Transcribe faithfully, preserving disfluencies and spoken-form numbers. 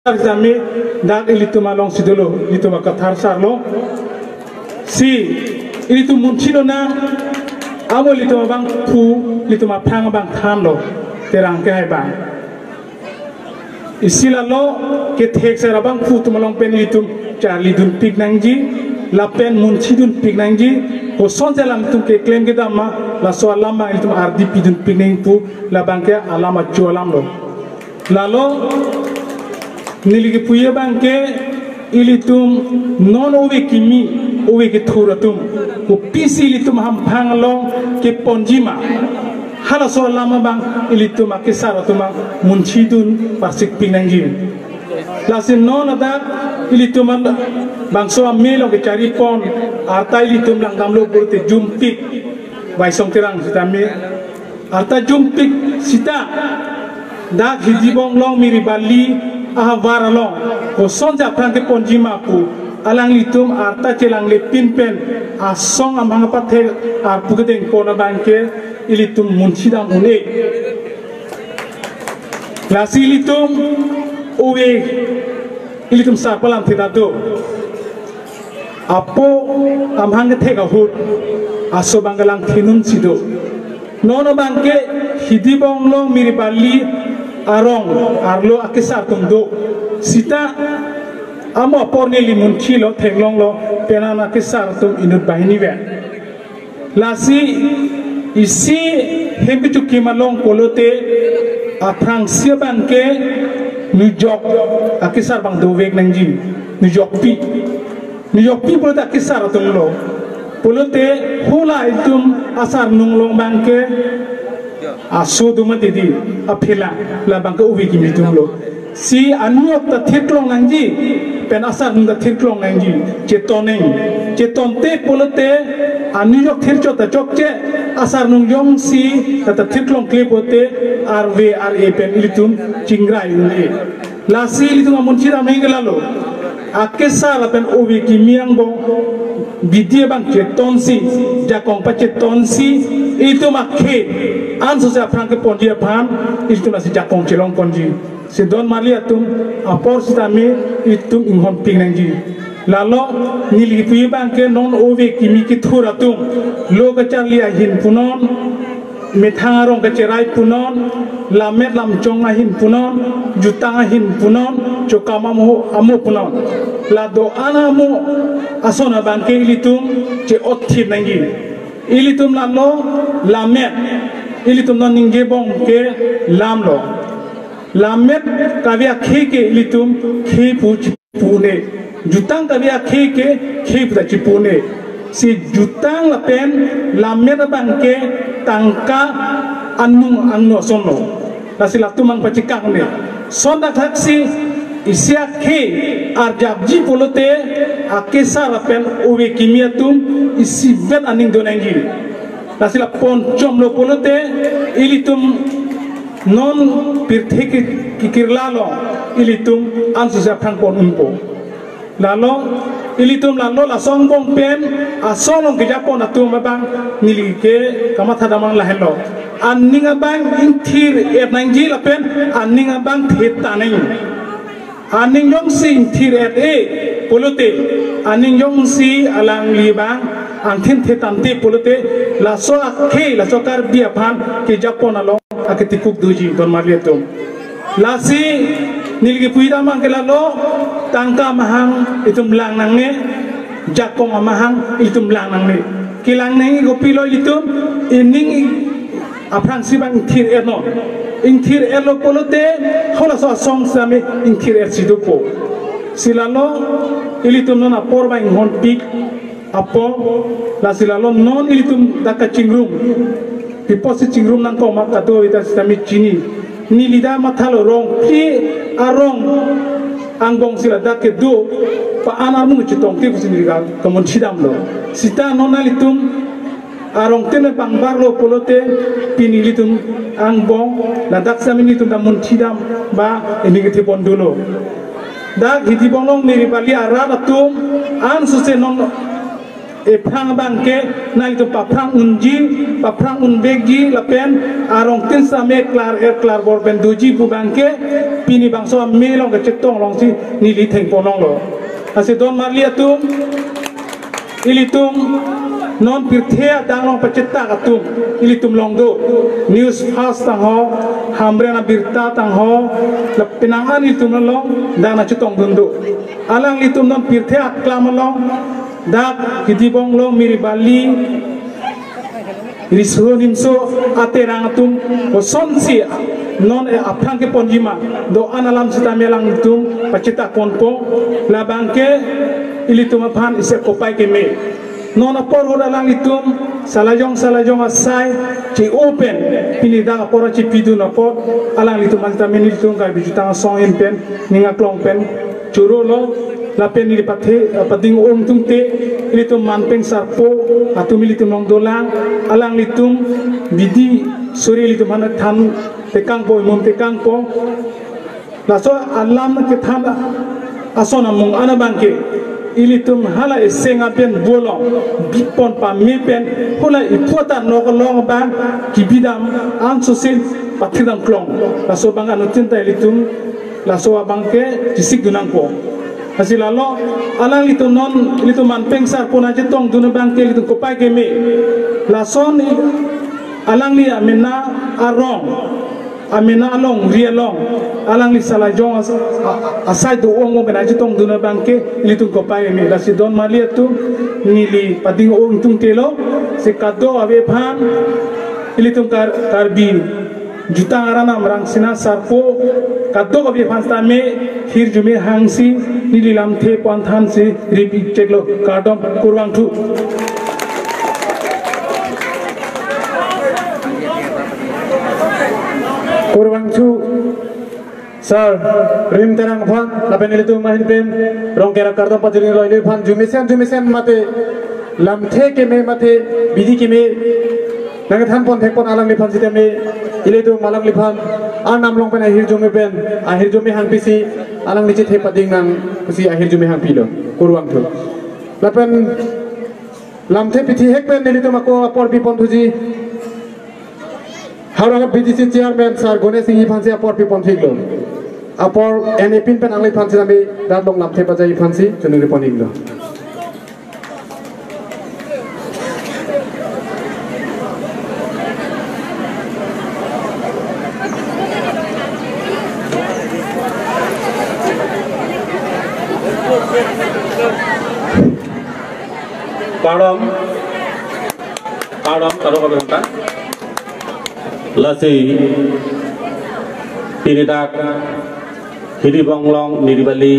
Sar jame dak ilitum alongsi dolo, ilitum akathar sar lo. Si ilitum munthi lonang, amo ilitum abangphu, ilitum aphrang abang thanlo, Terang kehai abang. Isi lalo kethek sar abangphu atum along pen ilitum charlidunpik nangji, lapen munthidunpik nangji, kosonsi alanglitum keklem kedam ma, laso alam abang ilitum ardi pidunpik nangji pu, labang ke alam achu alam lo. Lalo neli kipuji abang ke ilitum non ove kimi, ove kethur atum, kopisi ilitum hamphang along keponji ma, halaso alam abang ilitum akesar atum abang munthidun parsikpik nangji. Lasi non ladak ilitum an bangso amei along kecharipon, arta ilitum langdamlo pulote jumpik, Baisong Terang sitame, arta jumpik sita, dak Hidibong Longmiri Bali ahavar along kosonsi aphrang keponji ma pu, alanglitum arta chelanglepin pen asong amahang apathek arpu kedengpon abang ke ilitum munthidam un-e. Lasi ilitum ove, ilitum sarpo alamthe ta do. Apo amahang kethek ahut aso abang langthenun si do. Non abang ke Hidibong Longmiri Bali arong arlo akesar atum do. Sita amo apor neli munthilo, theklonglo, penang akesar atum inut banghini vet. Lasi isi hem kechokim along pulote aphrangsi abang ke nujok akesar abang dovek nangji, nujokpi. Nujokpi pulote akesar atum lo. Pulote hula itum asarnung along abang ke aso do mati di, aphela, labang ke ove kimi atum lo. Si anujok ta thirklong nangji, pen asarnung ta thirklong nangji, cheton nang. Chetonte pulote anujok thirchot ta chokche, asarnung jongsi ta ta thirklongkle pulote arve ar-e pen ilitum chingrai un-e. Lasi ilitum amunthidam nangji ke lalo, akesar lapen ove kimi angbong bidi abang chetonsi, jakong pachetonsi, ilitum akhei ansose aphrang keponji aphan ilitum lasi jakong chelongponji. Si don marli atum apor sitame itum inghonpik nangji. Lalo neli kipuji abang ke non ove kimi kethur atum, lo kacharli ahin punon, methang arong kacherai punon, lammet lamchong ahin punon, jutang ahin punon, chokam amo amo punon. La do-an amo ason abang ke ilitum che-otthip nangji. Ilitum lalo lammet, ilitum non ningjebom ke lam lo. Lammet kave akhei ke ilitum khei pu chipu un-e. Jutang kave akhei ke khei pu ta chipu un-e. Si jutang lapen lammet abang ke tangka anung angno ason lo. Lasi latum abang pachekang un-e. Lason thakthaksi isi akhei arjapji pulote akesar lapen ove kimi atum isivet aning do nangji. Lasi la ponchom lo pulote ilitum non pirthe ki-, kikirla along ilitum ansose aphrang pon unpo. Lalo ilitum lalo laso angbong pen aso along kejapon atum abang neli ke kamathadam abang lahenlo. Aning abang ingthir-et nangji lapen aning abang thethan nang. Aning jongsi ingthir-et-e pulote, aning jongsi alangli abang angthin thethan te pulote, laso akhei, laso Karbi aphan kejapon along aketikuk doji don marli atum. Lasi neli kipudam abang ke lalo, tangka amahang itum lang nangne, jakong amahang itum lang nangne. Kelang nangji kopilo ilitum, ining aphrangsi abang ingthir-etnon. Ingthir-etlo pulote, halaso asong sitame ingthir-etsi dopo. Si lalo ilitum non apor abang inghonpik apot, lasi lalo non ilitum dak kachingrum. Pi apotsi chingrum nangkok ma kadokave ta sitame chini. Neli ta mathalo, Rongphli arong angbong si ladak kedo, pa-an armung chetongte pusi neli ka kamunthidamlo. Sita non nanglitum arong tene pangbarlo pulote pini ilitum angbong ladak sitame nelitum ta munthidam ba ining kethepon dolo. Dak Hidibong Longmiri Bali arat atum ansose non ephrang abangke nanglitum paphrang unji, paphrang unvekji lapen arongtin same klar-er klarbor pen doji pu abangke pini bangso amei along kachetong alongsi neli thengponlonglo. Lasi don marli atum, ilitum non pirthe adang along pachetak atum ilitum along do. News Fast tangho, Hamren Abirta tangho, lapen penang an ilitum along dak nangchetongdun do. Alanglitum non pirthe aklam along dak Hidi Bonglong, Miribali, Riso Nimso aterang atum kosonsi non aphrang keponji ma, do-an alam sitame alanglitum pachetakponpo. Labangke ilitum aphan isi kopai keme. Non apor ahut alanglitum salajong salajong asai che-o pen pini dak apor chepidun apot alanglitum aphan sitame nelitum Karbi Jutang Asong ahin pen ning aklong pen chorolo. Lapen neli pathe, pading ongtungte, ilitum manpeng sarpo atum ilitum along dolang, alanglitum bidi suri ilitum aphan than tekangpo, imum tekangpo. Laso alam kethan ason amung an abangke ilitum hala eseng aben bolong bipon pame pen hula iphuta nok along abang kebidam ansosin pathidam klong. Laso abang anuttin ta ilitum laso abangke chesikdun nangpo. Lasi lalo alanglitum non ilitum manpeng sarpo nangchetongdun abangke ilitum kopai keme. Lason alangli amena arong, amena alongri along alangli salajong as-, a-, asai do-ong pen nangchetongdun abangke ilitum kopai keme. Lasi don marli atum, neli pading ongtungtelo, si kadokave aphan ilitum Kar-, Karbi Jutang aranam Rangsina sarpo kadokave aphan sitame hirjume hangsi neli lamthe pu-an thansi rip-ik cheklo. Kardom, kurvangthu. Kurvangthu sir Rim Terang aphan lapen ilitum ahin pen Rongker akardom pajirlo. Iliphan jumesen jumesen mate lamthe keme mate bidi keme nangthanpon thekpon alangliphan sitame ilitum alangliphan arnam along pen ahirjume pen, ahirjume hangpisi alangli chethe pading nang pusi ahirjume hangpilo. Kurvangthu. Lapen lamthe pithihek pen nelitum ako apor piponthuji. Howraghat B D C chairman sir Ganesh Enghi aphansi apor piponthiklo. Apor enepin pen alangliphan sitame rat along lamthe pajai aphansi choningri ponthiklo. Kardom, kardom, kardom, kardom. Lasi pini dak Hidi Bonglong, Miribali,